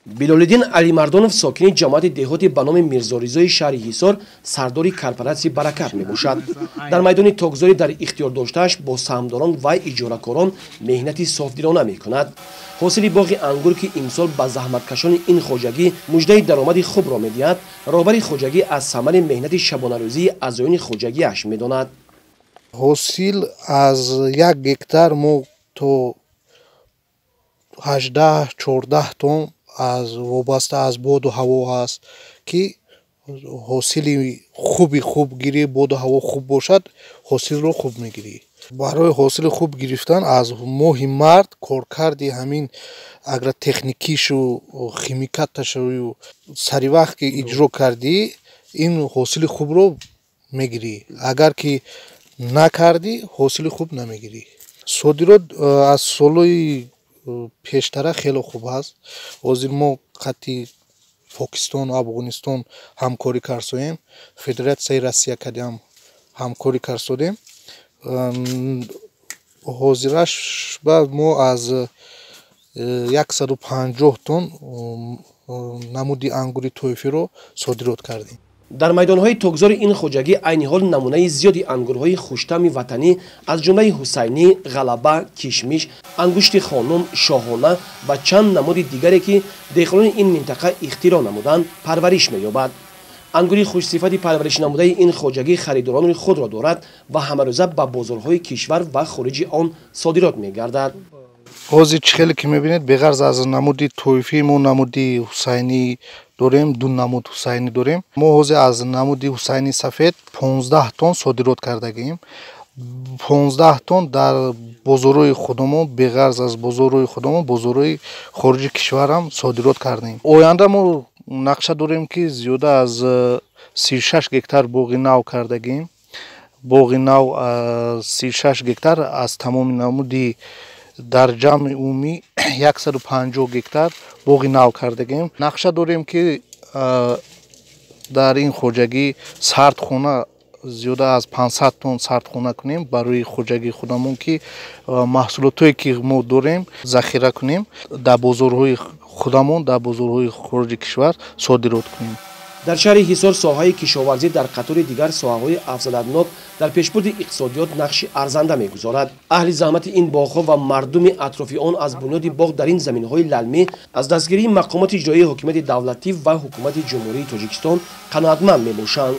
Билолиддин Алимардонов, сокини ҷамоати деҳоти ба номи Мирзоризои шаҳри Ҳисор, сардори корпоратсияи «Баракат» мебошад. Дар майдони токзорӣ дар ихтиёр доштааш бо саҳмдорон ва иҷоракорон меҳнати софдилона мекунад. Ҳосили боғи ангур, ки имсол ба заҳматкашони ин хоҷагӣ муждаи даромади хубро медиҳад, роҳбари хоҷагӣ аз самари меҳнати шабонарӯзии аъзоёни хоҷагиаш медонад. Ҳосил аз 1 гектар мо то 18-14 тонн, аз вобаста аз боду ҳаво ҳаст, ки ҳосили хуби хуб гирӣ, боду ҳаво хуб бошад, ҳосилро хуб мегирӣ. Барои ҳосили хуб гирифтан аз моҳи март коркарди ҳамин агротехникишу химикаташу саривақт ки иҷро кардӣ, ин ҳосили хубро мегирӣ. Агар ки накардӣ, ҳосили хуб намегирӣ. Содирот аз солҳои пештара хеле хуб аст. Ҳозир мо қати Покистону Афғонистон ҳамкорӣ карсоем, Федератсияи Россия кадиам ҳамкорӣ карсодем. Ҳозираш ба мо аз 150 тонн намуди ангури тоифиро содирот кардем. Дар майдонҳои токзори ин хоҷагӣ айни ҳол намунаи зиёди ангурҳои хуштами ватанӣ, аз ҷумлаи ҳусайнӣ, ғалаба, кишмиш, ангушти хонум, шоҳона ва чанд намуди дигаре, ки деҳқонони ин минтақа ихтироъ намуданд, парвариш меёбад. Ангури хушсифати парваришнамудаи ин хоҷагӣ харидорони худро дорад ва ҳамарӯза ба бозорҳои кишвар ва хориҷи он содирот мегардад. Ҳозир чӣ хеле ки мебинед, беғарз аз намуди тоифӣ мо намуди ҳусайнӣ дорем, ду намуд ҳусайнӣ дорем. Мо ҳозир аз намуди ҳусайни сафед 15 тонн содирот кардагием. 15 тонн дар бозорҳои худамон, беғарз аз бозорҳои худамон, бозорҳои хориҷи кишварам содирот кардем. Оянда мо нақша дорем, ки зиёда аз 36 гектар боғи нав кардагием. Боғи нав 36 гектар аз тамоми намуди, дар ҷамъи умумӣ 150 гектар боғи нав кардагием. Нақша дорем, ки дар ин хоҷагӣ сардхона, зиёда аз 500 тонн сардхона кунем барои хоҷагии худамон, ки маҳсулотое ки мо дорем, захира кунем, дар бозорҳои худамон, дар бозорҳои хориҷи кишвар содирот кунем. Дар шаҳри Ҳисор соҳаи кишоварзӣ дар қатори дигар соҳаҳои афзалиятнок дар пешбурди иқтисодиёт нақши арзанда мегузорад. Аҳли заҳмати ин боғҳо ва мардуми атрофи он аз бунёди боғ дар ин заминҳои лалмӣ аз дастгирии мақомоти иҷроии ҳокимияти давлатӣ ва ҳукумати Ҷумҳурии Тоҷикистон қаноатманд мебошанд.